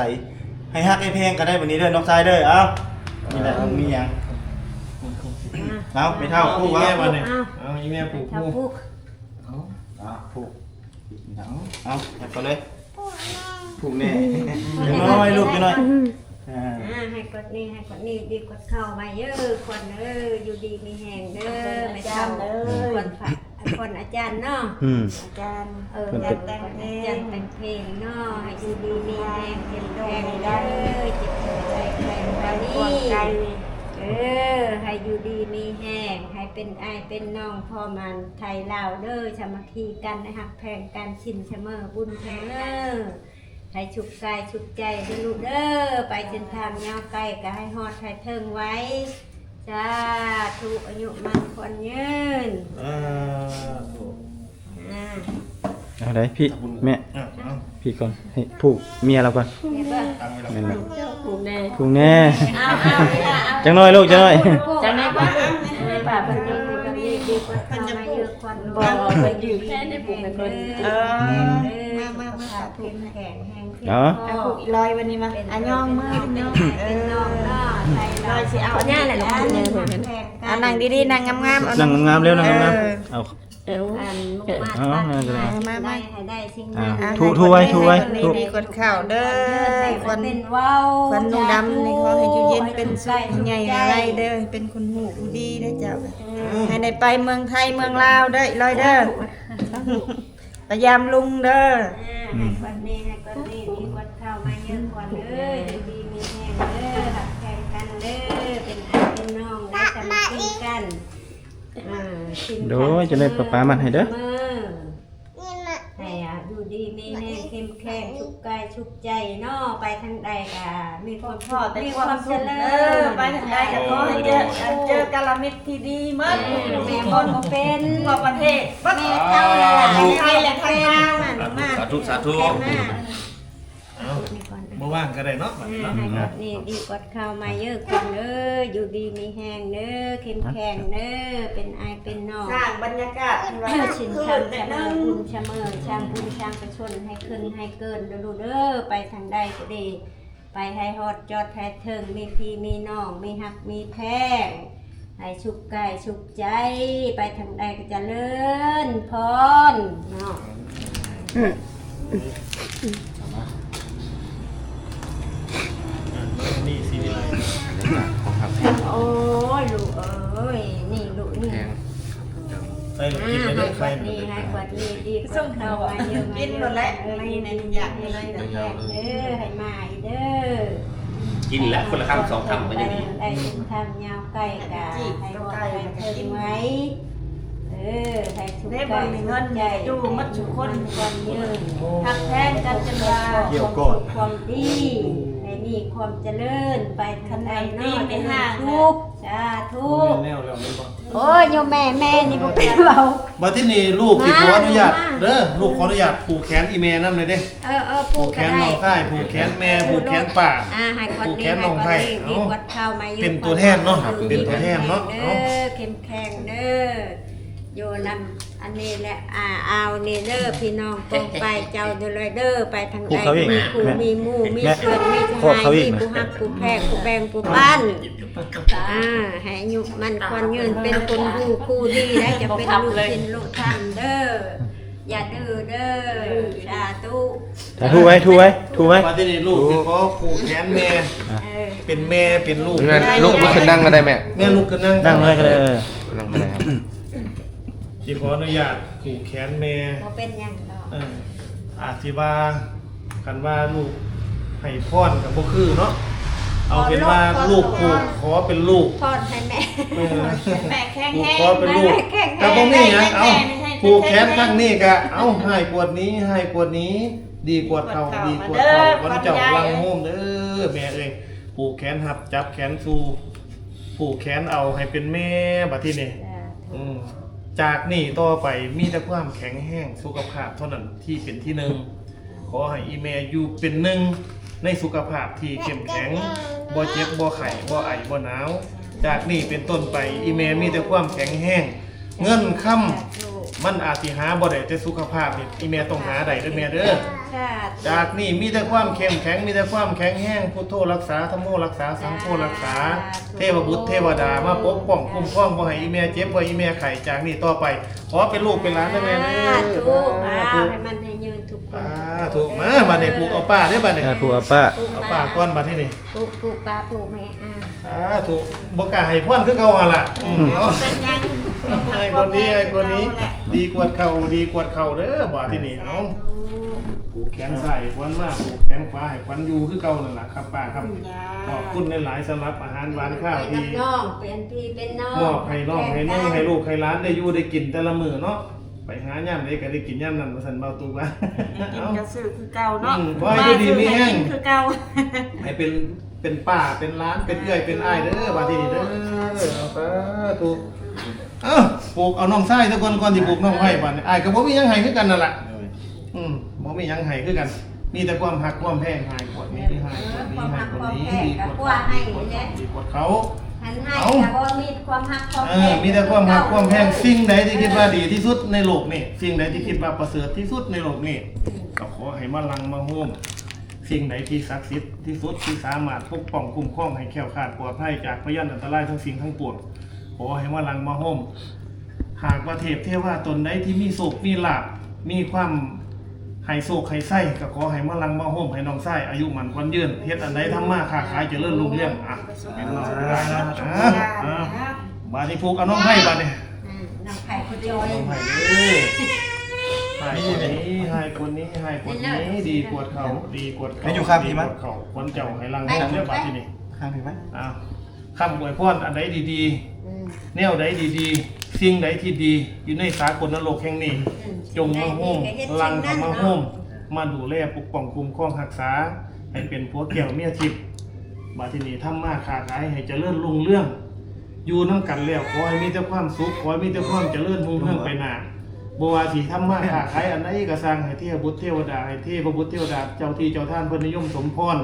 ໃຫ້ຮັກໃຫ້ແພງກັນໄດ້ບັດນີ້ເດີນ້ອງຊາຍເດີ. ເອົາ ນີ້ແຫຼະ ມີຫຍັງ ເອົາ ແມ່ເຖົ້າ ເອົາ ຜູກ ເອົາ ອີແມ່ ເອົາ ອີແມ່ຜູກ ແມ່ເຖົ້າຜູກ ຜູກ ເອົາ ເອົາ ເອົາ ແລ້ວກໍເລີຍ ຜູກແນ່ ຈັກໜ້ອຍລູກ ຈັກໜ້ອຍ ອ່າ ອ່າ ໃຫ້ກວດນີ້ ໃຫ້ກວດນີ້ ດີກວດເຂົ້າມາເດີ ຂວັນເອີຍ ຢູ່ດີມີແຮງເດີ ແມ່ເຖົ້າ ເດີ ຂວັນພະ ຂວັນອາຈານເນາະ ອືມ ອາຈານ ເອີ ເພິ່ນເປັນ ອາຈານແຕ່ງເພງເນາະ ໃຫ້ຢູ່ດີມີແຮງ ເຂັ້ມແຂງເດີ ເຈັບໄຂ້ໄດ້ໄຂ້ບໍ່ມີ ເອີ ໃຫ້ຢູ່ດີມີແຮງ ໃຫ້ເປັນອ້າຍເປັນນ້ອງ ພ້ອມອັນໄທລາວເດີ ສາມັກຄີກັນ ໃຫ້ຮັກແພງກັນ ສິນສະເໝີ ບຸນສະເໝີ ໃຫ້ສຸກກາຍສຸກໃຈເດີລູກເດີ ໄປເສັ້ນທາງຍາວໄກກໍໃຫ້ຮອດໃຫ້ເຖິງໄວ ສາທຸ ອາຍຸໝັ້ນຂວັນຍືນ ສາທຸ ອ່າ ເອົາໄດ້ ພີ່ ແມ່ ເອົາ ພີ່ກ່ອນ ໃຫ້ຜູກເມຍລາວກ່ອນ ແມ່ນບໍ່ ຜູກແນ່ ຜູກແນ່ ເອົາ ເອົາ ຈັກໜ້ອຍລູກ ຈັກໜ້ອຍ ຈັກໜ້ອຍກ່ອນ ປ້າເພິ່ນຢູ່ ເພິ່ນຢູ່ ເພິ່ນຢູ່ ບໍ່ ເພິ່ນຢູ່ແຄ່ໄດ້ຜູກໃຫ້ເພິ່ນ ເອີ ມາ ມາ ມາ ສາທຸ ແຂງແຮງ ເອົາ ເອົາ ຜູກອີ່ຫຼອຍວັນນີ້ມາ ອ່ະ ຍ່ອງມາ ຍ່ອງ ເອີ ລອຍຊິເອົາອັນນີ້ແຫຼະລູກ ອ່ະ ນັ່ງດີໆ ນັ່ງງາມໆ ເອົາ ນັ່ງງາມໆ ເລັວ ນັ່ງງາມໆ ເອີ ເອົາ ເອົາ ອັນ ເອົາ ມາ ມາ ມາ ໃຫ້ໄດ້ສິ່ງນັ້ນ ອ່າ ຖື ຖືໄວ້ ຖືໄວ້ ຖື ດີກວດເຂົ້າເດີ ຂວັນ ເປັນເວົ້າ ຂວັນໜູດຳນີ້ ຂໍໃຫ້ຢູ່ເຢັນເປັນສຸກ ໃຫຍ່ໄວໆເດີ ເປັນຄົນຮູ້ຜູ້ດີເດີເຈົ້າ ໃຫ້ໄດ້ໄປເມືອງໄທເມືອງລາວເດີ ອີ່ຫຼອຍເດີ ສາທຸ ໄປຢາມລຸງເດີ ອ່າ ໃຫ້ກວດນີ້ ໃຫ້ກວດນີ້ ດີກວດເຂົ້າມາເດີ ຂວັນເອີຍ ຢູ່ດີມີແຮງເດີ ຮັກແພງກັນເດີ ເປັນອ້າຍເປັນນ້ອງເດີ ສາມັກຄີກັນ ອ່າ ໂດຍ ຈະໄດ້ປ້າໆມັດໃຫ້ເດີ ໃຫ້ຢູ່ດີມີແຮງ ເຂັ້ມແຂງ ສຸກກາຍສຸກໃຈເນາະ ໄປທາງໃດກະມີຄວາມສຸກ ມີຄວາມຈະເລີນ ໄປທາງໃດກະຂໍໃຫ້ເຈີ ອັນ ເຈີກັນລະມິດທີ່ດີໝົດ ແມ່ ແມ່ ໝົດ ບໍ່ເປັນ ທົ່ວປະເທດ ແມ່ເທົ່າແລ້ວ ແມ່ເທົ່າແລ້ວ ສາທຸ ສາທຸ ເອົາ ບໍ່ວ່າງກໍໄດ້ເນາະ ບັດນີ້ເນາະ ອ່າ ໃຫ້ກວດນີ້ດີກວດເຂົ້າມາເດີ ຂວັນເອີຍ ຢູ່ດີມີແຮງເດີ ເຂັ້ມແຂງເດີ ເປັນອ້າຍເປັນນ້ອງ ສ້າງບັນຍາກາດທີ່ວ່າ ຊິນທຳສະເໝີ ບຸນສະເໝີ ສ້າງບຸນສ້າງກຸສົນໃຫ້ຂຶ້ນໃຫ້ເກີນເດີລູກເດີ ໄປທາງໃດກໍດີ ໄປໃຫ້ຮອດຈອດໃຫ້ເຖິງ ມີພີ່ມີນ້ອງ ມີຮັກມີແພງ ໃຫ້ສຸກກາຍສຸກໃຈ ໄປທາງໃດກໍຈະເລີນພອນເນາະ ອືມ ນີ້ ສີວິໄລ ໂອ້ຍ ລູກເອີຍ ນີ້ ລູກນີ້ ໃສ່ລູກກິນໄປເດີ ໃສ່ ນີ້ ໃຫ້ກວດນີ້ ດີກວດເຂົ້າໄວ້ເດີ ກິນໂລດແຫຼະ ໃນ ໃນ ໃນ ໃນ ໃນ ໃຫ້ມາອີກເດີ ກິນແລ້ວຄົນລະຄຳສອງຄຳກໍຍັງດີ ໄດ້ເສັ້ນທາງຍາວໄກກະໃຫ້ຮອດໃຫ້ເຖິງໄວ ເອີ ໃຫ້ສຸກກາຍສຸກໃຈ ຢູ່ໝົດທຸກຄົນ ຄວາມຍືນ ຮັກແພງກັນຈົນວ່າ ຄວາມສຸກຄວາມດີ ໃຫ້ມີຄວາມຈະເລີນ ໄປທາງໃດເນາະ ຈະເລີນສຸກ ສາທຸ ແມ່ນແລ້ວ ແລ້ວແມ່ນບໍ່? ໂອ້ຍ ໂຍມແມ່ ແມ່ນີ້ບໍ່ເປັນເວົ້າ ບັດທີນີ້ລູກຊິຂໍອະນຸຍາດເດີ ລູກຂໍອະນຸຍາດຜູກແຂນອີ່ແມ່ນຳແດ່ເດ້ ເອີ ເອີ ຜູກແຂນນ້ອງຊາຍ ຜູກແຂນແມ່ ຜູກແຂນປ້າ ອ່າ ໃຫ້ກວດນີ້ ໃຫ້ກວດນີ້ ເອົາ ກວດເຂົ້າມາຢູ່ ເປັນຕົວແທນເນາະ ເປັນຕົວແທນເນາະ ເອີ ເຂັ້ມແຂງເດີ ຢູ່ນຳອັນນີ້ແຫຼະ ອ່າ ເອົານີ້ເດີ ພີ່ນ້ອງປ້ອງປາຍເຈົ້າເດີ ເລີຍເດີ ໄປທາງໃດ ມີຄູ່ມີໝູ່ ມີເພື່ອນມີສະຫາຍ ມີຜູ້ຮັກຜູ້ແພງ ຜູ້ແບ່ງຜູ້ປັນ ອ່າ ໃຫ້ອາຍຸໝັ້ນຂວັນຍືນ ເປັນຄົນຮູ້ຄູ່ດີ ແລະຈະເປັນລູກສິນລູກທຳເດີ ຢ່າດື້ເດີ ສາທຸ ສາທຸໄວ້ ທຸໄວ້ ທຸໄວ້ ບັດທີນີ້ລູກຊິຂໍຜູກແຂນແມ່ ອ່ະ ເອີ ເປັນແມ່ເປັນລູກ ແມ່ນ ລຸກ ລຸກຂຶ້ນນັ່ງກໍໄດ້ແມ່ ແມ່ລຸກຂຶ້ນນັ່ງ ນັ່ງເລີຍກໍໄດ້ ເອີ ນັ່ງກໍໄດ້ ຊິຂໍອະນຸຍາດຜູກແຂນແມ່ ບໍ່ເປັນຫຍັງດອກ ເອີ ອາດຊິວ່າ ຄັນວ່າລູກໃຫ້ພອນກໍບໍ່ຄືເນາະ ເອົາເປັນວ່າລູກຜູກຂໍເປັນລູກ ພອນໃຫ້ແມ່ ເອີ ແມ່ແຂງແຮງ ຜູກຂໍເປັນລູກ ແມ່ແຂງແຮງ ກໍບໍ່ມີຫຍັງ ເອົາ ແມ່ ຜູກແຂນຄັ້ງນີ້ກະ ເອົາ ຮ້າຍກວດໜີ ຮ້າຍກວດໜີ ດີກວດເກົ່າ ດີກວດເກົ່າ ເດີ ຂວັນເຈົ້າຫຼັ່ງໂຮມເດີ ແມ່ເອີຍ ຜູກແຂນຮັບ ຈັບແຂນສູ້ ຜູກແຂນເອົາໃຫ້ເປັນແມ່ ບັດທີນີ້ ອືມ ຈາກນີ້ຕໍ່ໄປມີແຕ່ຄວາມແຂງແຮງ ສຸຂະພາບເທົ່ານັ້ນທີ່ເປັນທີໜຶ່ງ ຂໍໃຫ້ອີ່ແມ່ຢູ່ເປັນໜຶ່ງໃນສຸຂະພາບທີ່ເຂັ້ມແຂງ ບໍ່ເຈັບ ບໍ່ໄຂ້ ບໍ່ໄອ ບໍ່ໜາວ ຈາກນີ້ເປັນຕົ້ນໄປ ອີ່ແມ່ມີແຕ່ຄວາມແຂງແຮງ ເງິນຄຳມັນອາດຊິຫາບໍ່ໄດ້ ແຕ່ສຸຂະພາບນີ້ ອີ່ແມ່ຕ້ອງຫາໄດ້ເດີແມ່ເດີ ຈາກນີ້ມີແຕ່ຄວາມເຂັ້ມແຂງ ມີແຕ່ຄວາມແຂງແຮງ ພຸດໂທຮັກສາ ທຳໂມຮັກສາ ສັງໂຄຮັກສາ ເທວະບຸດເທວະດາມາປົກປ້ອງຄຸ້ມຄອງ ບໍ່ໃຫ້ອີ່ແມ່ເຈັບ ບໍ່ໃຫ້ອີ່ແມ່ໄຂ້ ຈາກນີ້ຕໍ່ໄປ ຂໍເປັນລູກເປັນຫຼານເດີແມ່ເດີ ສາທຸ ສາທຸ ໃຫ້ມັນໃຫ້ຍືນທຸກຄົນ ສາທຸ ມາ ບາດນີ້ຜູກເອົາປ້າເດ້ ບາດນີ້ ອ່າ ຜູກເອົາປ້າ ຜູກ ເອົາປ້າກ່ອນ ບາດນີ້ ຜູກ ຜູກປ້າ ຜູກແມ່ ອ່າ ສາທຸ ບໍ່ກ້າໃຫ້ພອນຄືເກົ່າຫັ້ນລະ ອືມ ເນາະ ເປັນຫຍັງ ໃຫ້ຄົນນີ້ ໃຫ້ຄົນນີ້ ດີກວດເກົ່າ ດີກວດເກົ່າເດີ ບາດນີ້ ເອົາ ຜູກແຂນຊ້າຍໃຫ້ຂວັນມາ ຜູກແຂນຂວາໃຫ້ຂວັນຢູ່ຄືເກົ່ານັ້ນລະ ຄັບປ້າຄັບ ຂອບຄຸນຫຼາຍໆ ສຳລັບອາຫານຫວານຄາວທີ່ ເປັນພີ່ເປັນນ້ອງ ມອບໃຫ້ນ້ອງໃຫ້ນຸ່ງ ໃຫ້ລູກໃຫ້ຫຼານໄດ້ຢູ່ໄດ້ກິນແຕ່ລະມື້ເນາະ ໄປຫາຍາມໃດກໍໄດ້ກິນຍາມນັ້ນ ວ່າຊັ້ນ ເບົາຕຸກວ່າ ກິນກະຊື້ຄືເກົ່າເນາະ ອືມ ຂໍໃຫ້ຢູ່ດີມີແຮງ ຄືເກົ່າ ໃຫ້ເປັນ ເປັນປ້າເປັນຫຼານ ເປັນເອື້ອຍເປັນອ້າຍເດີ ບາດນີ້ເດີ ສາທຸ ເອົ້າ ຜູກເອົານ້ອງຊາຍຊະກ່ອນ ກ່ອນຊິຜູກນ້ອງໄພ້ ບາດນີ້ ອ້າຍກໍບໍ່ມີຫຍັງໃຫ້ຄືກັນນັ້ນລະ ອືມ ບໍ່ມີຫຍັງໃຫ້ຄືກັນ ມີແຕ່ຄວາມຮັກຄວາມແພງ ໃຫ້ກວດນີ້ ໃຫ້ກວດນີ້ ໃຫ້ກວດນີ້ ດີກວດເຂົາ ດີກວດເຂົາ ດີກວດເຂົາ ຄັນໃຫ້ກໍບໍ່ມີຄວາມຮັກຄວາມແພງ ເອີ ມີແຕ່ຄວາມຮັກຄວາມແພງ ສິ່ງໃດທີ່ຄິດວ່າດີທີ່ສຸດໃນໂລກນີ້ ສິ່ງໃດທີ່ຄິດວ່າປະເສີດທີ່ສຸດໃນໂລກນີ້ ກໍຂໍໃຫ້ມາຫຼັ່ງມາໂຮມ ສິ່ງໃດທີ່ສັກສິດທີ່ສຸດ ທີ່ສາມາດປົກປ້ອງຄຸ້ມຄອງໃຫ້ແຄ້ວຄາດປອດໄພຈາກພະຢັນອັນຕະລາຍທັງສິ່ງທັງປວງ ຂໍໃຫ້ມາຫຼັ່ງມາໂຮມ ຫາກວ່າເທບເທວາຕົນໃດທີ່ມີໂຊກມີລາບ ມີຄວາມໃຫ້ໂຊກໃຫ້ໄຊ ກໍຂໍໃຫ້ມາຫຼັ່ງມາໂຮມໃຫ້ນ້ອງຊາຍອາຍຸໝັ້ນຂວັນຍືນ ເຮັດອັນໃດທຳມາຄ້າຂາຍຈະເລີນຮຸ່ງເຮືອງ ອ່ະ ເປັນນ້ອງໄພ້ ອ່ະ ອ່ະ ບາດນີ້ຜູກເອົານ້ອງໄພ້ບາດນີ້ ອືມ ນ້ອງໄພ້ຜູ້ຈອຍ ນ້ອງໄພ້ເດີ ໃຫ້ຄົນນີ້ ໃຫ້ຄົນນີ້ ໃຫ້ຄົນນີ້ ດີກວດເຂົາ ດີກວດເຂົາ ດີກວດເຂົາ ຂວັນເຈົ້າໃຫ້ຫຼັ່ງໂຮມເດີ ບາດນີ້ ຂ້າງພີ້ໄປ ອ້າວ ຄຳອວຍພອນອັນໃດດີໆ ອືມ ແນວໃດດີໆ ສິ່ງໃດທີ່ດີຢູ່ໃນສາກົນນະໂລກແຫ່ງນີ້ ອືມ ຈົ່ງມາໂຮມ ຫຼັ່ງເຂົ້າມາໂຮມ ມາດູແລປົກປ້ອງຄຸ້ມຄອງຮັກສາ ໃຫ້ເປັນຜົວແກ້ວເມຍທິບ ບາດທີນີ້ທຳມາຄ້າຂາຍໃຫ້ຈະເລີນຮຸ່ງເຮືອງ ຢູ່ນຳກັນແລ້ວ ຂໍໃຫ້ມີແຕ່ຄວາມສຸກ ຂໍໃຫ້ມີແຕ່ຄວາມຈະເລີນຮຸ່ງເຮືອງໄປໜ້າ ບໍ່ວ່າຊິທຳມາຄ້າຂາຍອັນໃດກໍຊ່າງ ໃຫ້ເທວະບຸດເທວະດາ ໃຫ້ເທວະບຸດເທວະດາ ເຈົ້າທີ່ເຈົ້າທານເພິ່ນນິຍົມສົມພອນ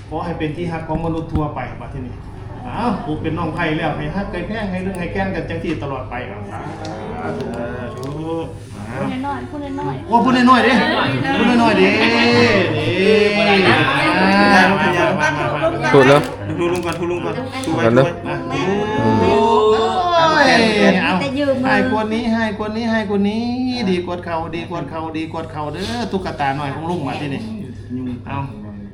ຂໍໃຫ້ເປັນທີ່ຮັກຂອງມະນຸດທົ່ວໄປ ບາດທີນີ້ ອ້າວ ຜູ້ເປັນນ້ອງໄພ້ແລ້ວ ໃຫ້ຮັກໃຫ້ແພງ ໃຫ້ເລື່ອງໃຫ້ແກ່ນກັນຈັ່ງຊີ້ຕະຫຼອດໄປ ອ້າວ ສາທຸ ສາທຸ ຜູ້ນ້ອຍໆ ຜູ້ນ້ອຍໆ ໂອ້ ຜູ້ນ້ອຍໆເດ້ ຜູ້ນ້ອຍໆເດ້ ນີ້ ອ່າ ມາໆໆໆ ທຸລົງ ທຸລົງກ່ອນ ທຸລົງກ່ອນ ທຸໄວ້ ທຸໄວ້ ມາ ໂອ້ຍ ເອົາ ໃຫ້ກວ່ານີ້ ໃຫ້ກວ່ານີ້ ໃຫ້ກວ່ານີ້ ດີກວ່າເກົ່າ ດີກວ່າເກົ່າ ດີກວ່າເກົ່າເດີ ຕຸກກະຕານ້ອຍຂອງລຸງ ບາດທີນີ້ ເອົາ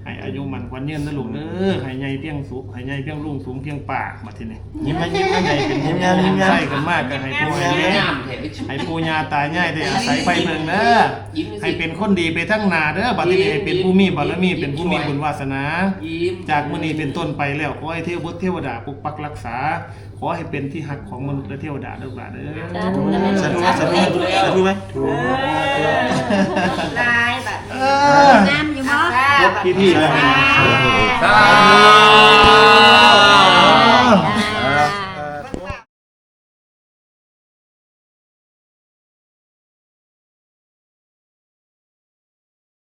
ໃຫ້ອາຍຸໝັ້ນຂວັນຍືນນະລູກເດີ ໃຫ້ໃຫຍ່ພຽງສຸກ ໃຫ້ໃຫຍ່ພຽງລຸງສູງພຽງປ້າ ບາດທີນີ້ ຍິ້ມມາ ຍິ້ມມາ ໃຫ້ເປັນ ຍິ້ມຍາວ ຍິ້ມຍາວ ໃຊ້ກັນມາກໍໃຫ້ພໍ່ໃຫ້ແມ່ ໃຫ້ປູ່ຍ່າຕາຍາຍໄດ້ອາໄສໄພເພິ່ງເດີ ໃຫ້ເປັນຄົນດີໄປທາງໜ້າເດີ ບາດທີນີ້ໃຫ້ເປັນຜູ້ມີບາລະມີ ເປັນຜູ້ມີບຸນວາສະໜາ ຈາກມື້ນີ້ເປັນຕົ້ນໄປແລ້ວ ຂໍໃຫ້ເທວະບຸດເທວະດາປົກປັກລັກສາ ຂໍໃຫ້ເປັນທີ່ຮັກຂອງມະນຸດ ແລະ ເທວະດາເດີ ລູກຫຼານເດີ ສາທຸ ສາທຸ ສາທຸໄວ້ ຫຼາຍບາດ ເອີ ງາມຢູ່ບໍ່ ຄົບພິທີແລ້ວ ສາທຸ ສາ